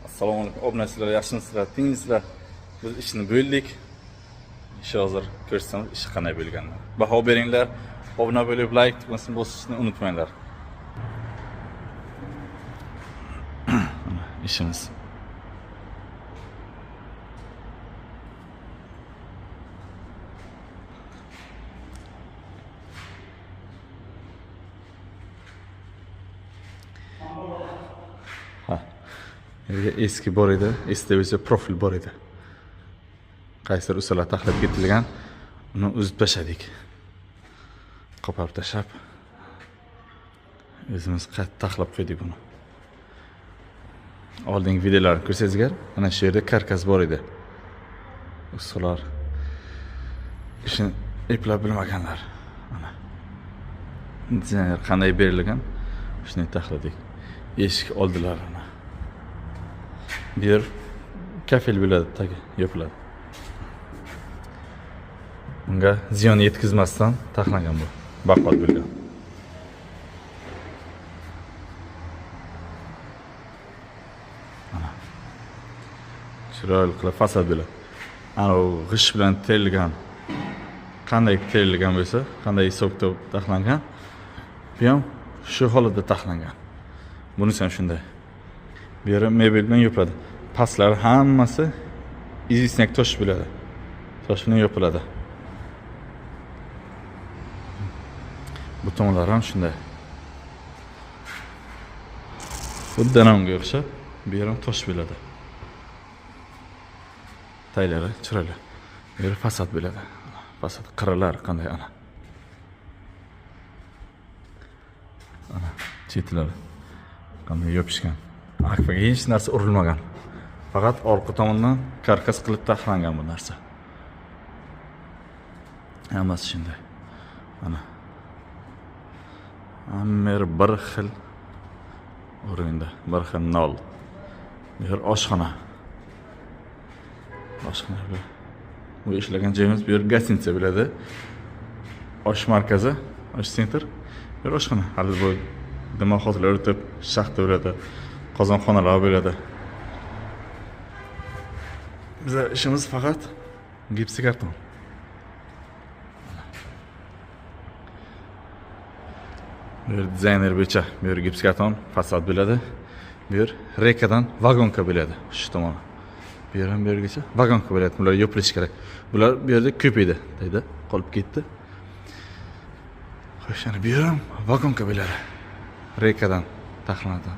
Assalomu alaykum obunachilar, yaxshimisizlar, tinchmisizlar? Biz ishni bo'ldik. Ish hozir ko'rsatamiz, ish qanday bo'lganini. Baho beringlar, obuna bo'lib, like tugmasini bosishni unutmanglar. Mana ishimiz. Ha. Yerga eski bor edi, eski bo'lsa profil bor edi. Qaysidir usullar taxlab ketilgan, uni uzib tashladik. Qoparib tashlab o'zimiz qayta taxlab qo'ydik buni. Oldingi videolarni ko'rsangiz agar, mana shu yerda karkas bor edi. Ustalar ishni eplab bilmaganlar. Mana dizayner qanday berilgan, shuni taxladik. Eshik oldilari mana. Bu yer kafel bo'ladi, tagi yopiladi. Unga ziyon yetkazmasdan taxlangan bu. Baquvvat bo'lgan. Mana. Chiroyli qilib fasad bo'ladi. Ana u g'isht bilan terilgan, qanday terilgan bo'lsa, qanday hisob-kitob taxlangan, bu ham shu holatda taxlangan. Bunisi ham shunday. Bu yeri mebel bilan yopiladi. Pastlari hammasi известняк tosh bo'ladi. Tosh bilan yopiladi. Bu tomonlari ham shunday. Xuddi unga o'xshab, bu yer ham tosh bo'ladi. Taylari chiroyli. Bu yer fasad bo'ladi. Fasad qirralari qanday ana. Ana chetlari qanday yopishgan. Akfaga hech narsa urilmagan. Faqat orqa tomondan karkas qilib taxlangan bu narsa. Hammasi shunday. Mana. Hamma yer bir xil o'rinda, bir xil nol. Bu yer oshxona. Oshxona bu. Bu ishlagan joyimiz bu yer gostinitsa bo'ladi. Osh markazi, osh sentr. Bu yer oshxona. Hali bu dimoxonalar o'tib, shaxta bo'ladi, qozonxonalar bo'ladi. Bizlar ishimiz faqat gipsokarton. Bu yer dizayner bo'yicha, bu yer gipsokarton fasad bo'ladi. Bu yer rekadan vagonka bo'ladi shu tomoni. Bu yer ham bu yergacha vagonka bo'ladi. Bular yopilishi kerak. Bular bu yerda ko'p edi, deydi, qolib ketdi. Xo'sh, ana bu yer ham vagonka bo'ladi. Rekadan taxlanadi.